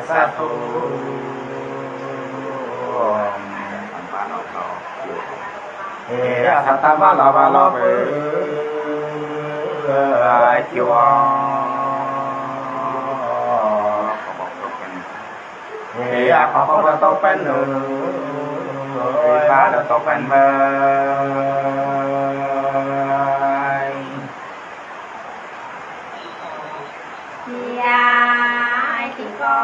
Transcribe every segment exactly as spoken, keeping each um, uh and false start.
Sa thu. Ê, a sa ta ma la ba lo bơ. Ai kiu a. Ê, a kho kho ba to pen nơ. Ê, ba lo to pen bơ. Ia, ai ti ko.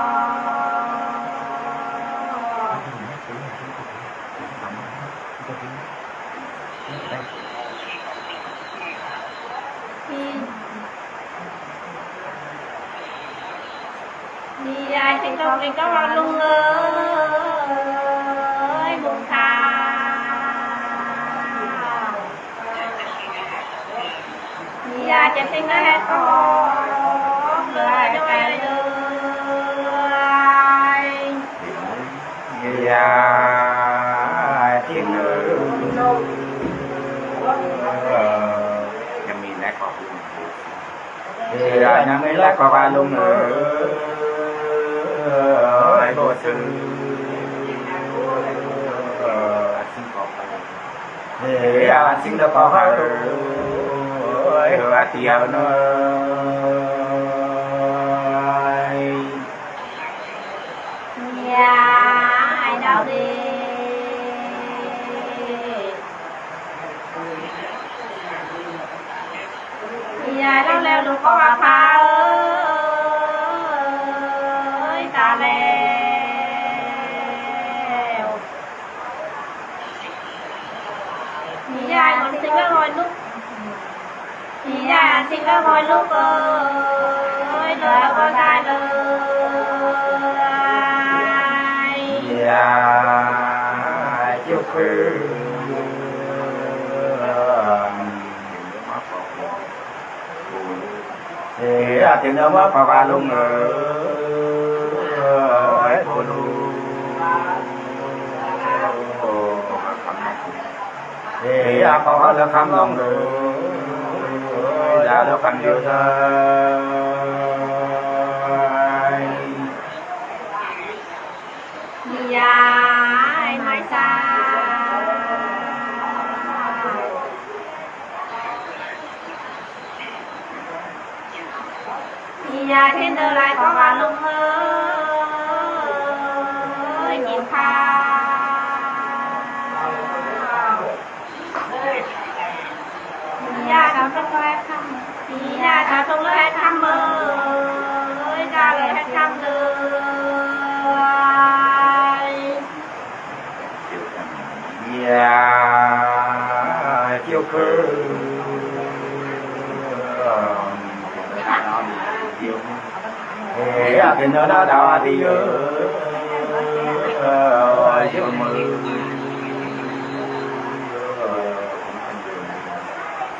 Ia, ai ti ko, ti ko, a lung ơi, mung ka. Ia, chen ting lơ het kok, lơ ai dong ai lơ ai. Ia, ting lơ. Ia, mi lek kok. Ia, mi lek kok a lung ơi. Ai bo sưng. Ê, a sing da pa ha, ê, a ti a na. Ia, ai dau de. Ia, dau leo lu ko a pa ơi, ta leo. Ia, ai sing lơ hoi luk. Ia, ai sing lơ hoi luk ơi, lơ ko dai lơ. Ia, ai kiu khư. Ê, a ti nơ ma pa ba lung ơi, ai bo lu. Ê, a pa ba lơ kham long ơi, da lơ kham yua dai. Ia, ai mai sa. Ia, tien dơ lai kok a lung ơi, nyin ka. Ia, ta tuk lơ het kham. Ia, ta tuk lơ het kham ơi, ta lơ het kham lơ. Ia, kiu khư. Ê, a ti nơ na dau a ti yơ. Ai yơ mơ.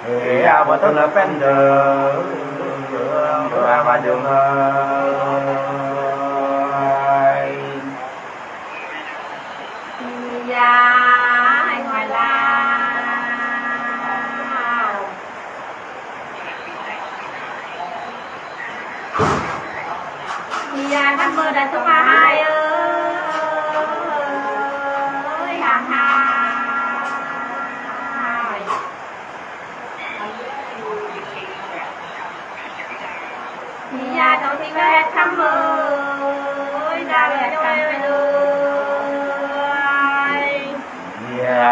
Ê, a ba tơ na pen dơ. Ba ba dơ mơ. Ia, ai hoai la. Ia, khăn mơ đa tuk a hai ơi, a hai. Ia, tong ting lơ het kham ơi, da lơ het kham ơi. Ia,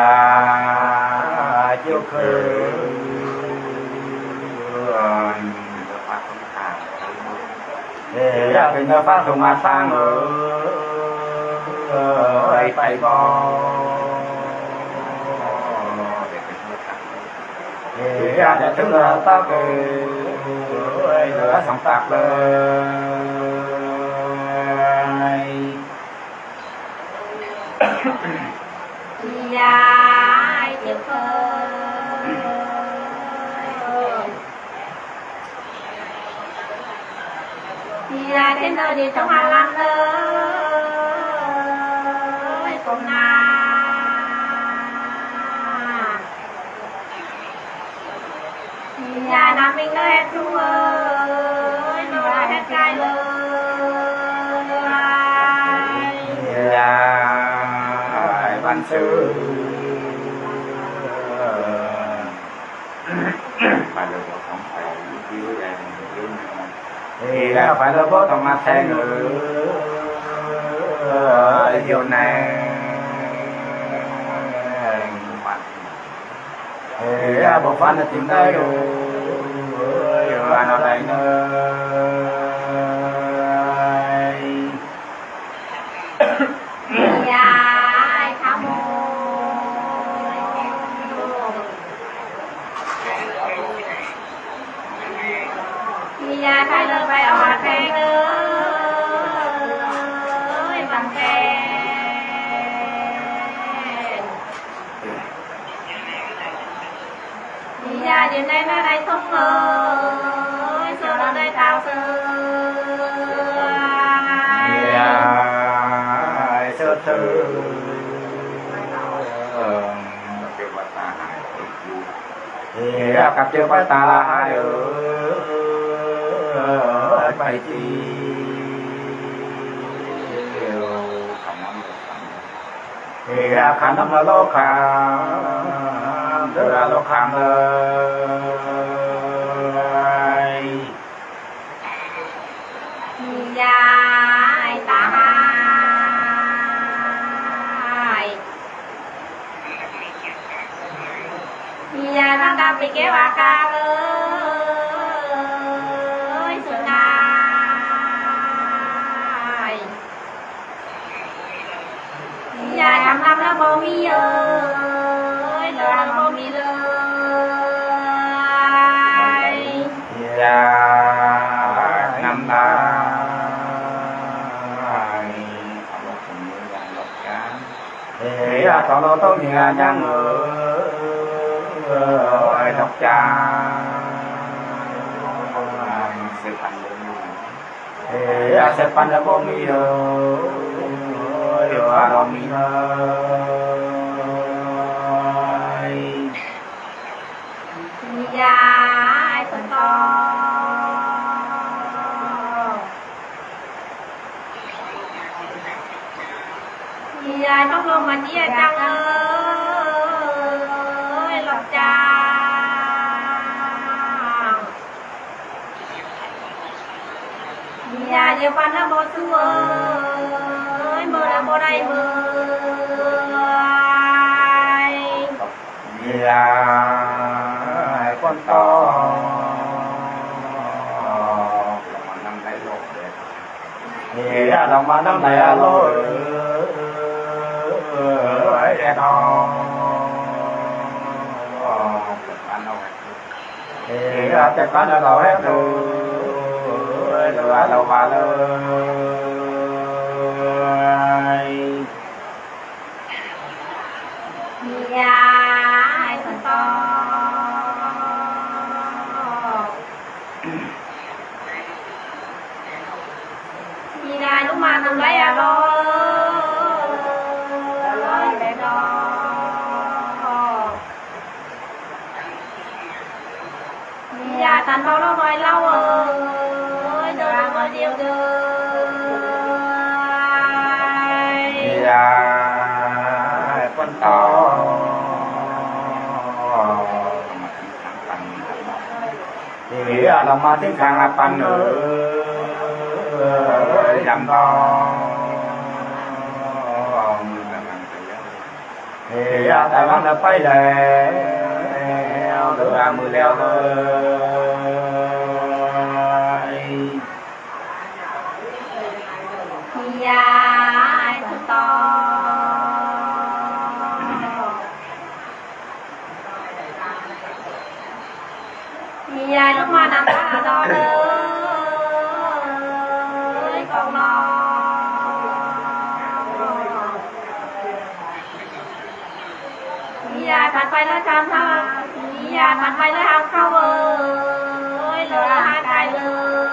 kiu khư. Ê, a ti nơ pa sung a sang ơi, ai pai bo. Ê, a ti tŭ lơ ta kơ, ê, lơ song tak lơ. Ia, ai kiu khư. Ia, tien dơ di tong a lăng ơi, ai kom na. Ia, na ming lơ het sung ơi, lơ het kai lơ. Sư. Phải là bộ không phải là những cái này. Thì là phải là bộ tông mà thèn ngữ. Điều này. Thì là bộ phán là chính đây rồi. Điều là nó đây nơi. Ì ya, ai tham ô. Ì ya, khai lơ bai o ha khai ngơ. Ôi, bằng khen. Ì ya, điều này nó đây thông ơi, sao nó đây thao sư. Ì ya, ai sư sư. Ì ya, cặp chữ bát ta là hai ơi, phải chi. Thì ra khăn năm là lô khăn, tức là lô khăn ơi. Ì ya, ai ta hai. Ì ya, năm ta bị kéo a ca ơi, sư nai. Ì ya, năm năm là bố mi ơi, là bố mi lơi. Ì ya, năm ta. Ê, a tho lô tô ni a nhang ơi, lộc cha. Ê, a sep pan a bô mi ơi, a lô mi ơi. Ì ya, ai tho to. Ì ya, trong lòng mà chia trăng ơi, lộc trăng. Ì ya, giờ pan a bô su ơi, mơ là bô đai mơ. Ì ya, ai con to. Ê, a lòng mà năm nay a lô, ê, đen ho. Ê, a tep kan a lô hét lô, ê, lô a lô ma lô. Ì ya, ai tho to. Ì ya, luk ma nang lai a lô. Ì ya, tan bao lô noi lau ơi, dơ lô noi diêu dơ. Ì ya, ai con to. Ê, a lòng mà tiếng khang a pan ơi, dăm to. Ê, a tai vang lơ pay leo, lơ a mơ leo lơ. Ì ya, ai tho to. Ì ya, luk ma năm ta đo lơi, con lo. Ì ya, tan pay lơi tan thao. Ì ya, tan pay lơi hang thao ơi, lơ hang kai lơi.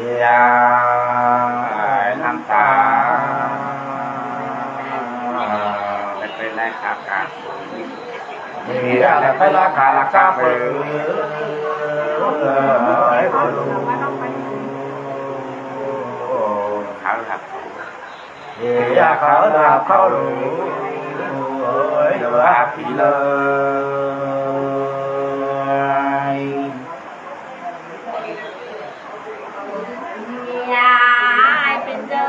Ì ya, năm ta. Lơ pay lơi hang kai. Ê, a lơ pay lơi ka lơ ka pơ. Ê, bơ lu. Khao lă. เฮียเขาเลิกเขาเลย เลิกพี่เลย ยายเป๋นเจ้า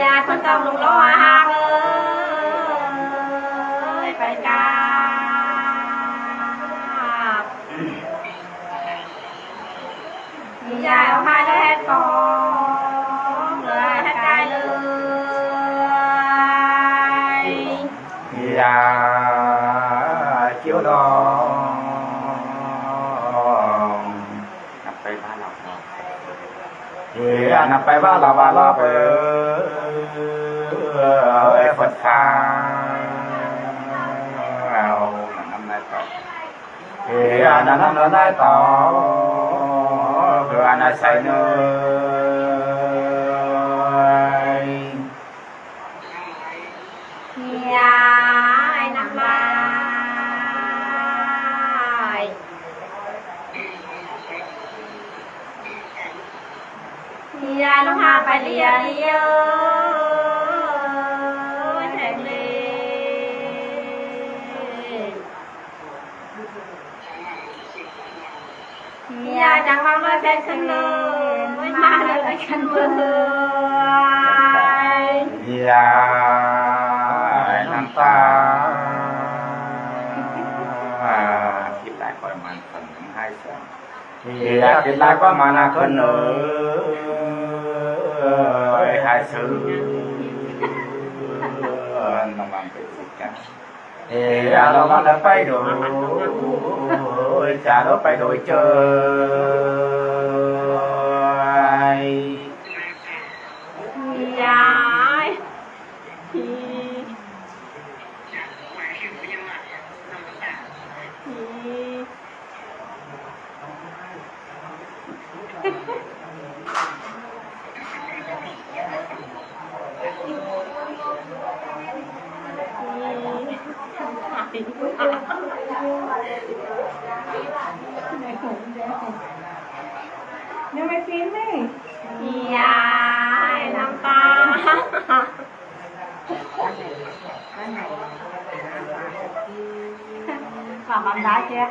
ยายเปิ้นต้องลุกลงหาเอ๋ย ไปกราบ ยายเอามาแล้วแหกกอง เหลือแหกกายเลย ยายเขียวดอง นับไปบ้านเราเนาะ เฮียนับไปบ้านเราบ้านเราเป๋อ เอ้ยฝนฟ้า เอาน้ำในต่อ เฮียน้ำน้ำในต่อ เพื่อน้ำใสเนย ยายน้ำลาย ยายลงหาไปเลียเลียแหงเล ยายจังหวังเลยแสนสนุก มาเลยกันเบอร์ ยายน้ำตา คิดได้ประมาณสองถึงห้าแสน ยายคิดได้ประมาณห้าคนเนอะ ห้าแสน น้องวางไปสิจ๊ะ เอ้ย เรามาแล้วไปดู จะเราไปดูเจอ ยาย พี่ พี่ ยังไม่ฟินนี่ ยายน้ำตา ความมันได้เจ๊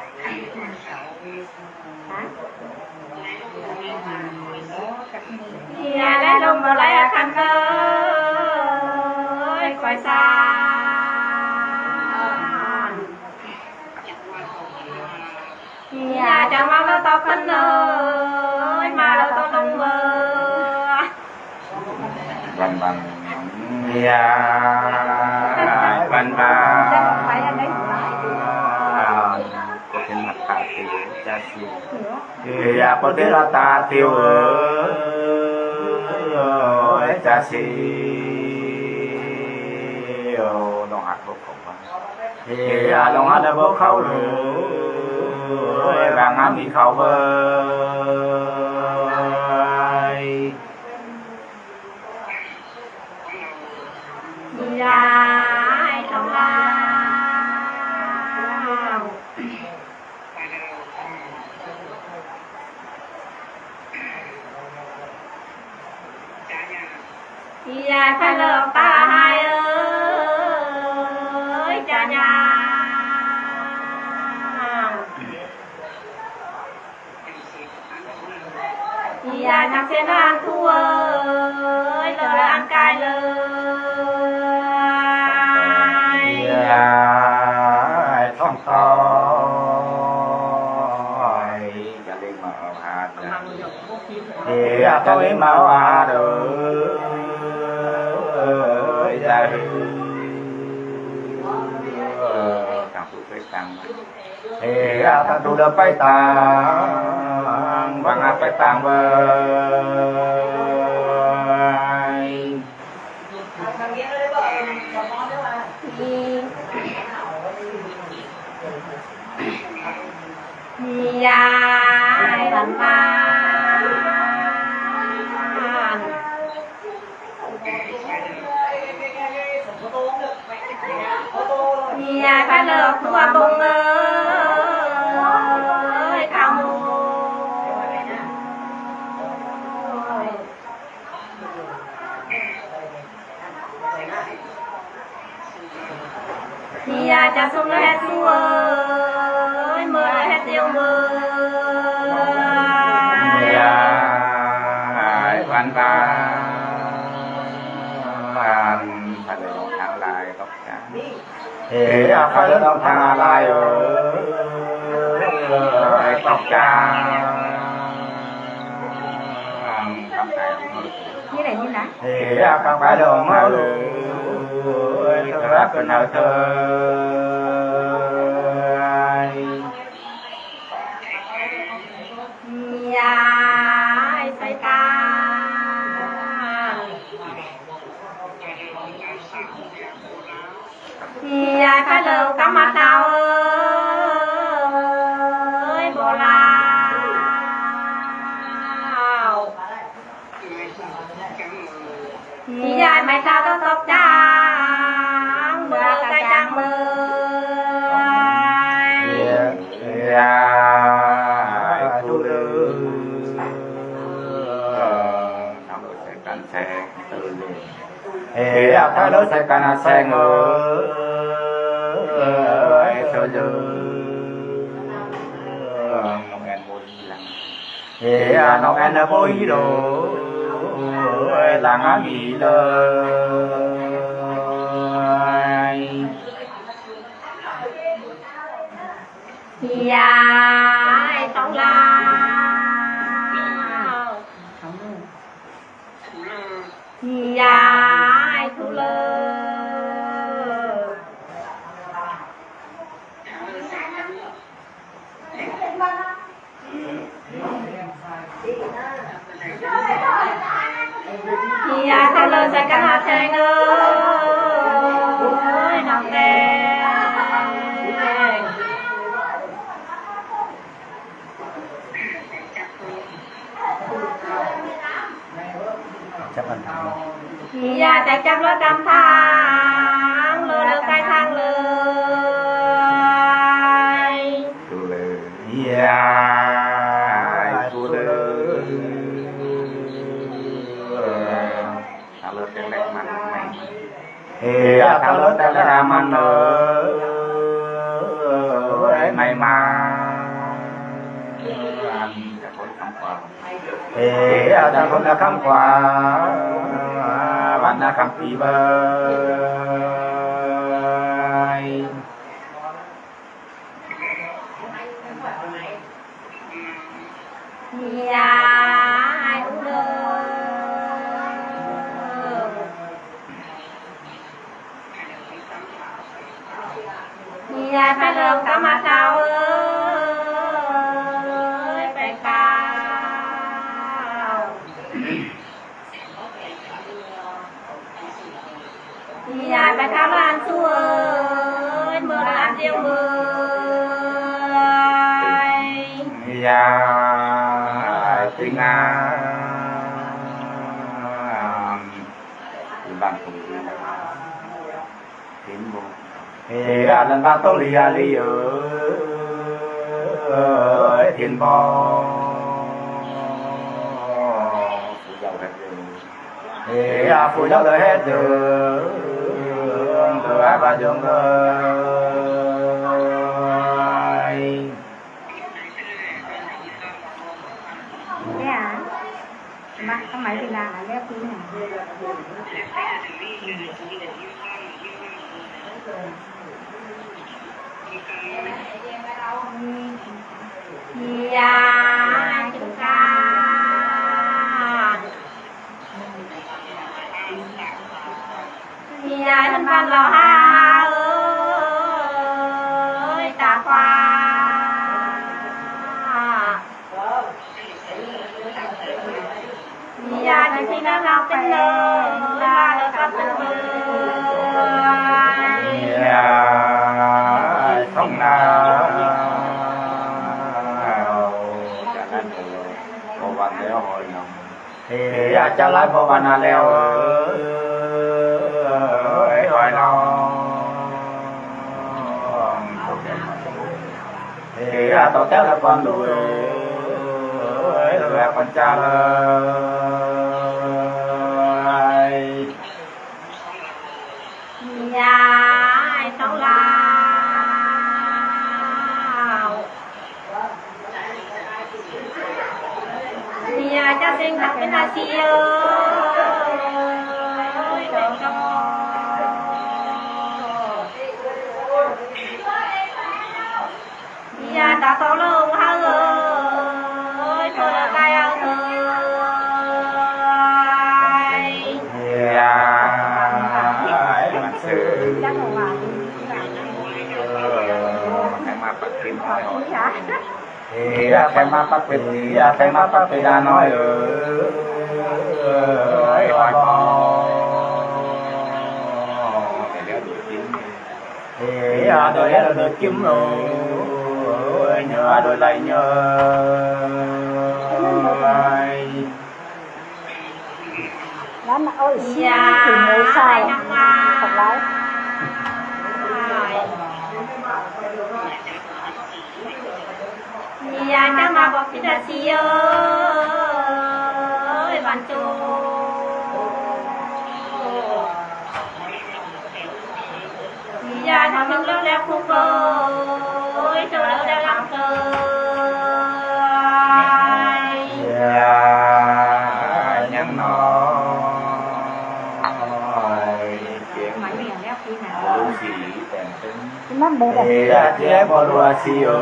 ฮะ อย่าได้ลมบ่ไหลคันเอ้ย คอยซ่าน อย่าจะมาแล้วตอบคันเอ้ย มาแล้วตอบลงเบอร์ วันวัน อย่า วันวัน จะไปอันไหน ก็เป็นหลักฐานที่จะสิ อย่าปฏิรัตตาติวเอ๋ย จะสิ โอ้ ต้องหักพวกเขาบ้าง อย่าลงหักพวกเขาเลย บางอันมีเขาเว้ย ยายต้องลา ยายพาเลิกตาหายเอ้ย จ้ายาย อย่าทำเสียงดังทั่วเอ้ย เลยอันไกลเลย อย่าท่องต่อย อย่าเล่นมาเอาหาดนะ อย่าต้องเล่นมาเอาหาดเอ้ย อย่า เออ ต่างผู้ไปต่างมา เฮ้ย อาตาดูเดินไปต่าง บางอาไปต่างเว้ย ยายวันวาน ยายพาเลิกทั่วบงเอ้ย เขา Sum la het su ơi, mơ la het diu mơ. Ya, ai, wan ba, an, fa le long tang lai tok cha. He, a, fa le long tang lai ơi, tok cha. An, kam tai. Ni lai, ni lai. He, a, kam kai long mơ. Ơi, thơ kơ nao thơ. Ai. Ya, ai sai ta. Ya, ka lơ ka ma tao ơi, bo la. Yai mai ta tao tao chang, mơ ka chang mơ. Ya, tu lơ. Tao lơ sai kan sai, tu lơ. He, a, tao lơ sai kan sai ngơ. Ai, tu lơ. He, a, nong en a boi lo, e, lang a mi lo. Ya, e, tong la. Ya, e, tu lơ. Ya, ka lơ sai kan sai ngơ. Ơi, nong te. Chấp ăn thẳng. Ya, ta chấp lơ tam thang, lơ lơ kai thang lơ. Tu lơ. Ya, tu lơ. Ta lơ te lek man mai. He, a, ta lơ te lek man ơi. Mai ma. An, ta kon kam kwa. He, a, ta kon kam kwa. Wan na kam pi bai. Ya, ai u lơ. Ya, pa lơ ka ma tao ơi, pa ka. Ya, pa thao la an su ơi, mơ la an diu mơ. Ya, ting a. Ban tung tin bo. He, a, lan ba tong li a li ơi, tin bo. Fu yau het ơi. He, a, fu yau lơ het ơi. Lơ a ba jong ơi. Thế à? Mà không phải thì là ở đây thì ya, chúng ta. Ya, thân phận lào ha ơi, ta khoa. Ya, ta xin lào pên lơ, la lơ ta pên lơ. Ya, song na. Ko wan leo hoi nong. He, a, cha lai bo wan a leo ơi, hoi nong. He, a, to teo la kon lu ơi, lu a kon cha lai. Ya, ai tong la. Siu ơi, ya ta tau lơ ha ơi, thơ lơ tai ơi. Ya, man sư. Ê, a, khe ma pa pe, ê, a, khe ma pa pe da noi ơ. Ê, a, doi a doi kim lo. Ê, nyơ a doi lai nyơ. Lăn ơi, si, thì ngồi xa lắm. Thật đấy. Ya, chang ma bok pita si ơi, ban chu. Ya, chang nung lơ lơ khu ơi, chu lơ lơ lơ khu. Ya, nhang noi. Ê, a, thiê bo lu a si ơ,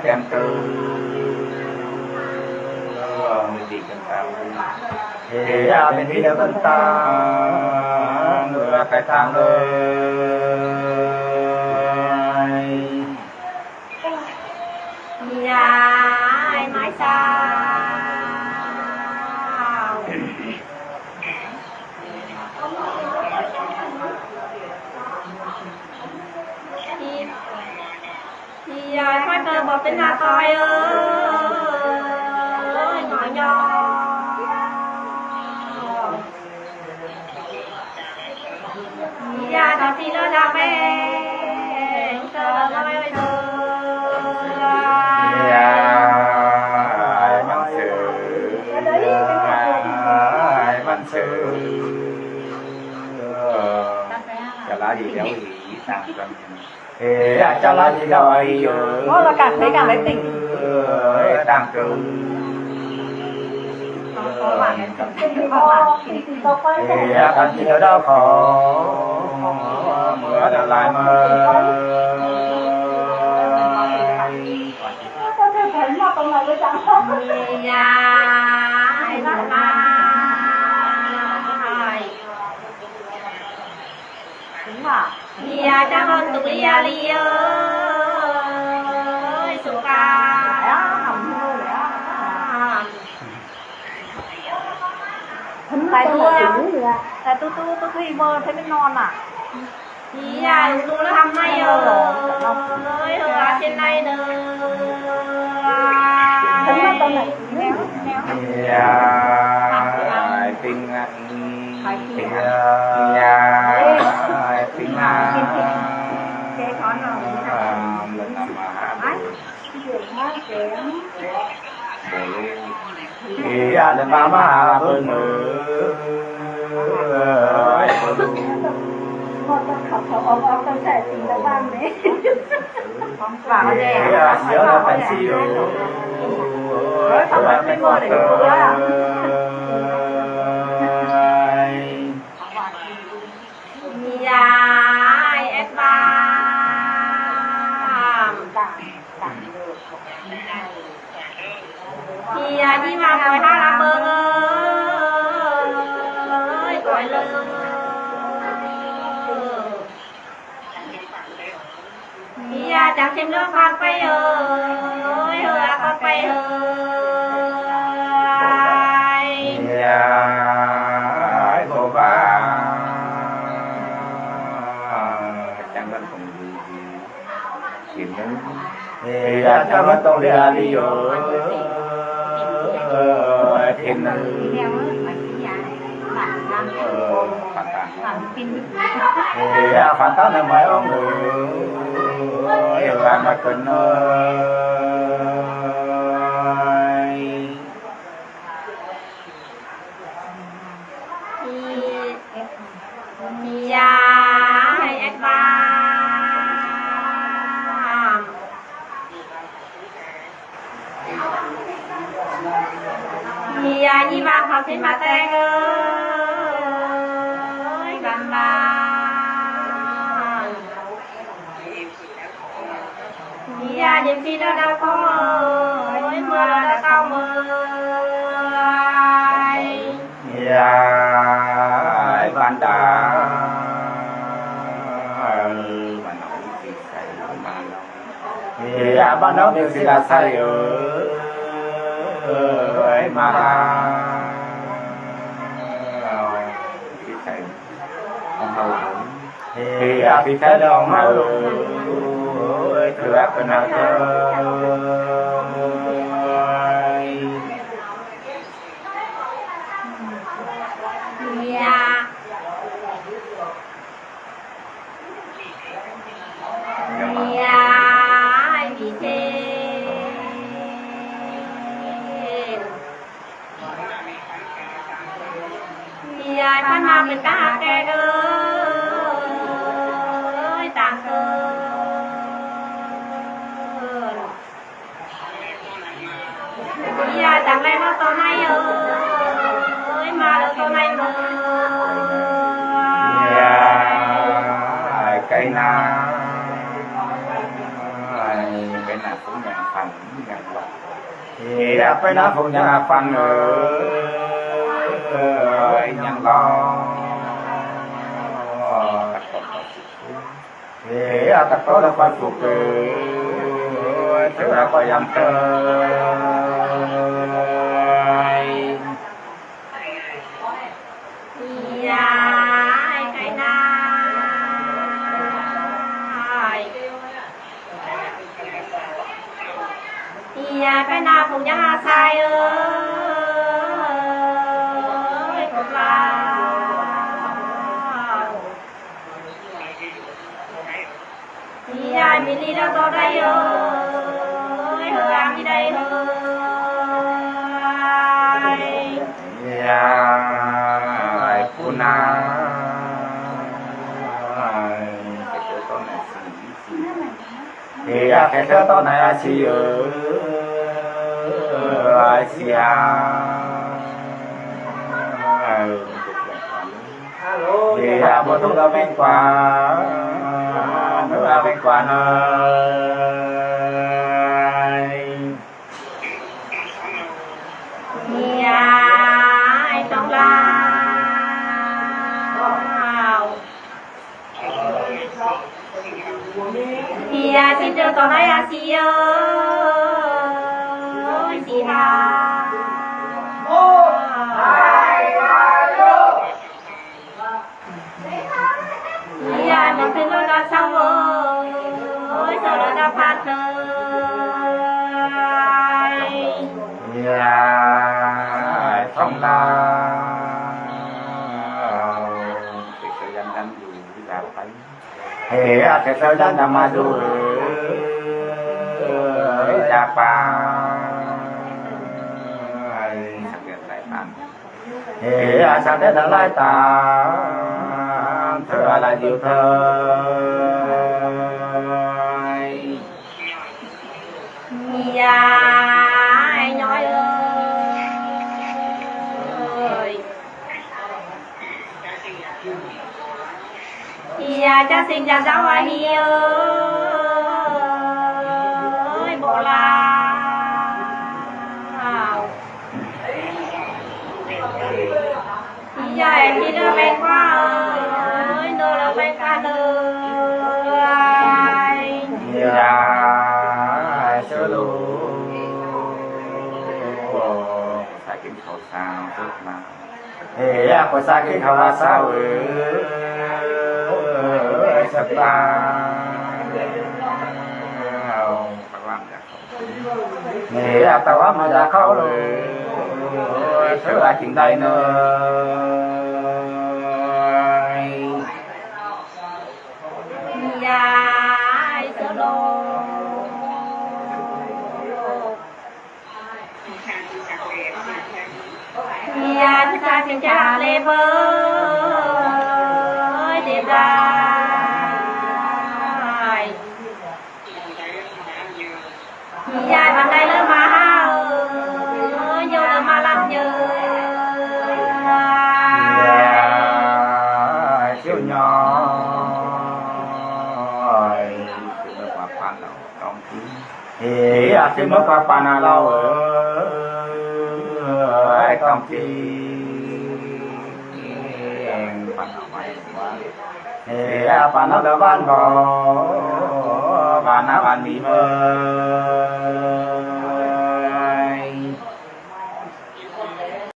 tem tư. Ê, a, bên đi lơ bên ta, ngơ a pe tang lơ. Ya, ai mai sa. Ya, mai tơ bok phin na toi ơ, nyoi nyoi. Ya, ta ti lơ da me, ta lơ da me. Ya, man sư, ya, man sư. Cha la di leo hi tang kan. Ê, a, cha la di leo hi ơ. Ô, là cảm thấy, cảm thấy tỉnh. Ê, tang kan. Ê, a, kan ti leo da ko. Mơ da lai mơ. Ya, ai la ai. Đúng à? Ya, chang hon tu ya li ơi, su ka. Tại tu, tại tu, tu, tu, tu, mơ thấy mới non à? Ya, tu lơ hăm nai ơi. Ơi, hơ, a, trên nai nơ. Ya, ping an. Ping an. Ya, ping an. Lơ nam ma ha. Ê, a, lơ nam ma ha bơ ngơ. Ê, a, siu lơ pan siu. Ya, ai et bam. Ya, ni ma koi ha la bơ ơi, koi lơ. Ya, chang chim lơ phan pay ơi, ơi, a, phan pay ơi. Ya, ai ko ba. Chang ban kong du. Ê, a, chang hon tong le a li ơ. Ê, a, phan tang. Ê, a, phan tang na mai ong ơ. Ê, a, ma kun ơ. Ya, ai et bam. Phi ma teng ơi, ban ba. Ni ya jim phi da da ko ơi, mưa da tao mưa. Ni ya, ai ban da. Ai ban da. Ê, a ba nau de si la sai ơ, ê, ma la. Ê, a bi sai la ma ơ, ê, thưa a kơ na thơ. Ê, a. Ê, ai bi thên. Ê, ai phan ma pên ka ha kek ơi, tang kơn. Ê, ai tang lei nau tơ nai ơi, ma lei tơ nai mơ. Ê, ai kei na, ai kei na phung yang phan yang wa. Ê, ai kei na phung yang phan ơi, yang wa. Ê, a ta ko la phan phung ơi, thưa a ko yang tơ. Ê, ai kei na. Ê, ai kei na phung yang sai ơi, kop la. Ê, ai mi li da tơ dai ơi, hơ a mi dai ơi. Ê, ai pun na. Ê, ai kei thơ tơ nai a si ơ, a si a. Ê, a bơ tung la beng kwa, nơ a beng kwa nơ. Ê, ai tong la. Ê, ai si tơ tơ nai a si ơ, si ha. Ê, ai mơ thên lơ da sao ơi, sao lơ da phan ơi. Ê, ai tong la. Ê, a kei thơ yan da ma du ơi, da pa. Ê, a sa de da lai ta, thơ a lai diu thơ. Ê, ai nhoi ơi. Ê, ai cha seng cha dau a hi ơi, bo la. Ê, ai ki lơ beng kwa ơi, nơ lơ beng kwa nơ. Ê, ai sơ lu. Sa kin khâu sa, sơ ma. Ê, a ko sa ki khâu a sa ơi, sa pa. Ê, a ta wa ma ya khâu lơ, thơ a kin dai nơ. Ê, ai sơ lu. Ê, ai sa seng cha le bơ, de da. Ê, ai ban dai lơ ma ha ơi, nhô lơ ma lăm nhơ. Ơi, ơ, a tü mơ pa pa na lau, ơ, ơ, tong ti, eng, pa na mai wa. Ơ, a pa na lau ban bo, ba na ban mi mơ.